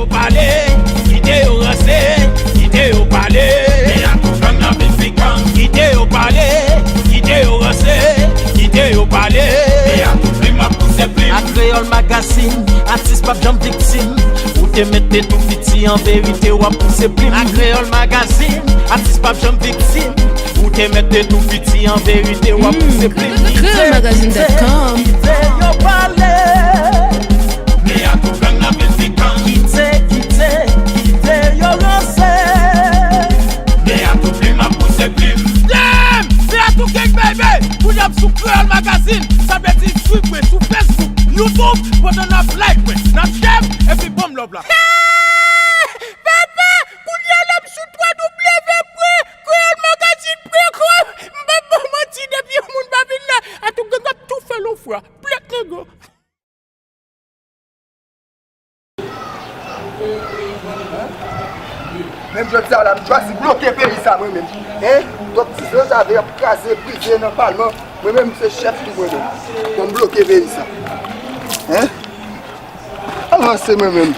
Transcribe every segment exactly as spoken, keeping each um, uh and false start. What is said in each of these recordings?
Pale, kite yo ranse, kite yo pale. Peyi a tou gang nan vin fikan. Kite yo pale, kite yo ranse, kite yo pale. Peyi a tou plim ap pouse plim. Ak Kreyòl Magazine, atis p ap janm viktim. Ou te mete tou fiti, an verite w ap pouse plim. Ak Kreyòl Magazine, atis p ap janm viktim. Ou te mete tou fiti, an verite w ap pouse plim. Kite, kite, kite yo pale. Peyi a tou gang nan vin fikan. Kite, kite, kite yo ranse. Peyi a tou plim ap pouse plim. Damn! Peyi a tou gang baby. Kounye a m sou Kreyòl Magazine. Sa vle di swiv mwen sou Facebook, YouTube, pandan n ap like mwen, n ap share, epi ban m love la. Papa, kounye a la m sou twa W pwen Kreyòl Magazine pwen kòm. M p ap ba w manti, depi yon moun pa vin la, a tou gang ap tou fè l yon fwa. Plèt nèg yo. Menm jodi a la, m chwazi bloke peyi sa mwen menm. Hein? Donk, ti zozave ap kraze, brize nan palman. Mwen menm, se chèf tou mwen menm. Bon, m bloke peyi sa. Hein? Avanse mwen menm.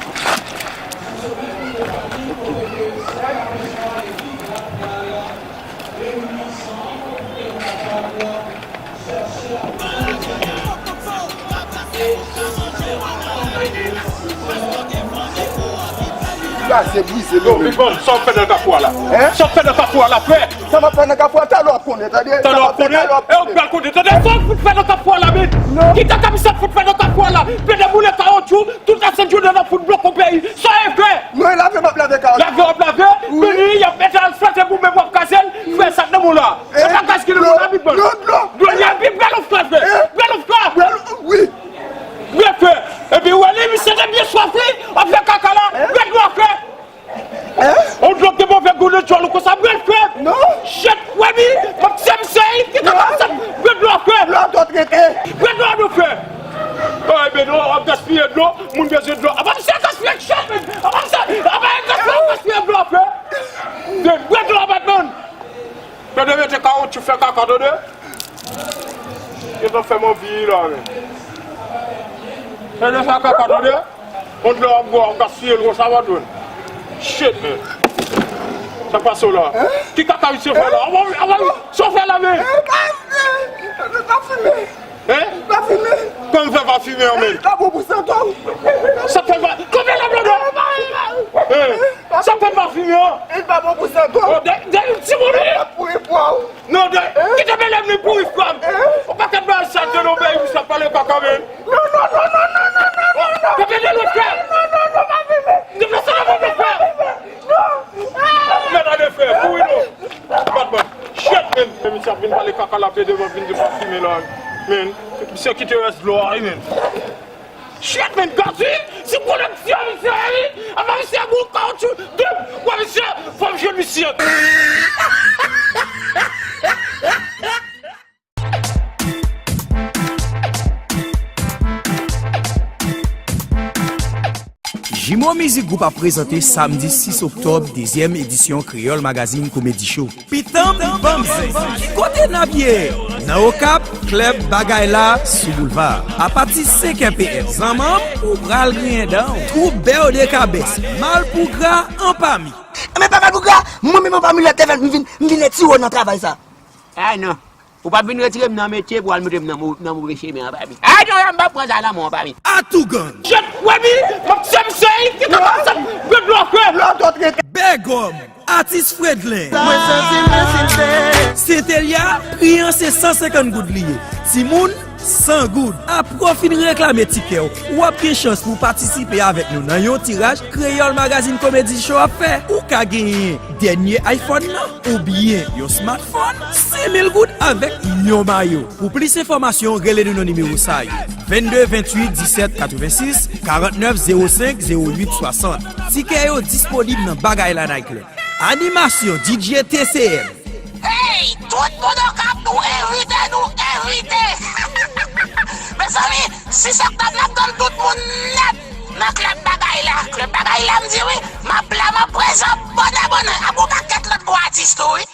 Kraze, brize, yo, mwen menm. Big Bang, sa w fè nan kafou a la? Hein? Sa w fè nan kafou a la, frè? Sa m ap fè nan kafou a, talè w ap konnen, tande? Talè w ap konnen? E w pral konnen, tande? Sa w fout fè nan kafou a la, men? Non. Ki kaka misye ap fout fè nan kafou a la? Plede boule kawotchou, tout la sent jounen n ap fout bloke yon peyi. Sa w fè? Mwen lave, m ap lave kawotchou. Lave w ap lave? Wi. Vini, y ap mete asfalt epi w menm w ap kraze l. Frè, sa k nan men w la? Se pa gaz ki nan men w la, Big Bang. Dlo, dlo. Dlo, y a Big Bang, frè, frè. Bèl frè. Bèl, wi. Bèl frè. Epi w wè li, misye te byen swaf, wi. W ap fè kaka la. Bèl dlo, frè. Hein? On dlo ki move gou nan djòl ou konsa, bwè l frè. Non. Shit, wè mi, m ap tye misye, ki ta konsa, bwè dlo frè. Lòt ot rete. Bwè dlo nou frè. Ay, men non, w ap gaspiye dlo, moun bezwen dlo. Apa misye gaspiye shit, men. Apa misye, apa misye gaspiye dlo frè. Bwè dlo, apa non. Tande mete kawotchou fè kaka, tande. Yo t ap fè m anvi la, men. Tande sa kaka, tande. Kont lè w ap bwè, w ap gaspiye l konsa, patwon. Shit, men. Sa pase w la? Hein? Ki kaka misye fè la? Hein? Avan, avan, sa w fè la, men? Hein? Pa fime. Pa fime. Hein? Pa fime. Kòman fè pa fime an, men? Li pa bon pou sante w. Sa fè pa, kòman la, blòdè? Hein? Sa fè pa fime an? Li pa bon pou sante w. Oh, de, de, timoun, wi. L ap pouri pwa w. Non, de, hein? Kite bèlèm li pouri, frè m. Hein? Ou pa ka bay sa de non, peyi, misye ap pale kaka, men. Non, non, non. Kite de lòt frè. Non, non, non, pa fime. Deplase la, pa fè. Non. Mèt a de frè, pouri non. Batman. Shit, men. Men misye ap vin pale kaka la, pe devan vin di pa fime la. Men, misye kite rès dlo a, wi, men. Shit, men, gaz, wi. Si koleksyon misye, wi. Apa misye gwo kawotchou. De, wè misye, fò m jwenn misye. Jimo Mizik Gwoup ap prezante samdi sis oktòb dezyèm edisyon Kreyòl Magazine Comedy Show. Pitanm Banm Zen. Ki kote n ap ye? Nan Okap, klèb Bagay La sou boulva. Apati senkè p m, zanmanm, ou pral griyen dan w. Twoup Bèw de Kabès, Malpougra anpami. Men pa Malpougra, mwen menm anpami lòt lè fèt, m vin, m vin lè ti wo nan travay sa. Ah non. Ou p ap vin retire m nan metye pou al mete m nan mo-, nan move chemen an, pa mi. Ay, non, non, m p ap pran sa nan men w, pa mi. Atougang. Jet, wè mi, m ap tye misye, ki ta konsa, gwo dlo frè. Lòt ot rete. Bègòm, atis Fredlen. Mwen santi m ensilte. Sentelya, pri an se san senkant goud li ye. Timoun, san goud. Apre w fin reklame tikè w, w ap gen chans pou w patisipe avèk nou nan yon tiraj Kreyòl Magazine Comedy Show ap fè. Ou ka genyen dènye iPhone nan, oubyen yon smartphone, senk mil goud avèk yon mayo. Pou plis enfòmasyon, rele nou nan nimewo sa yo, vennde venntuit disèt katrevensis, karantnèf zewo senk zewo uit swasant. Tikè yo disponib nan Bagay La Night Club. Animasyon D J T C M. Hey, tout moun Okap, nou envite, nou envite. Mezanmi, sis oktòb n ap tann tout moun nèt nan klèb Bagay La. Klèb Bagay La, m di wi, m ap la, m ap prezan, bonè, bonè. Ap yon pakèt lòt gwo atis tou, wi.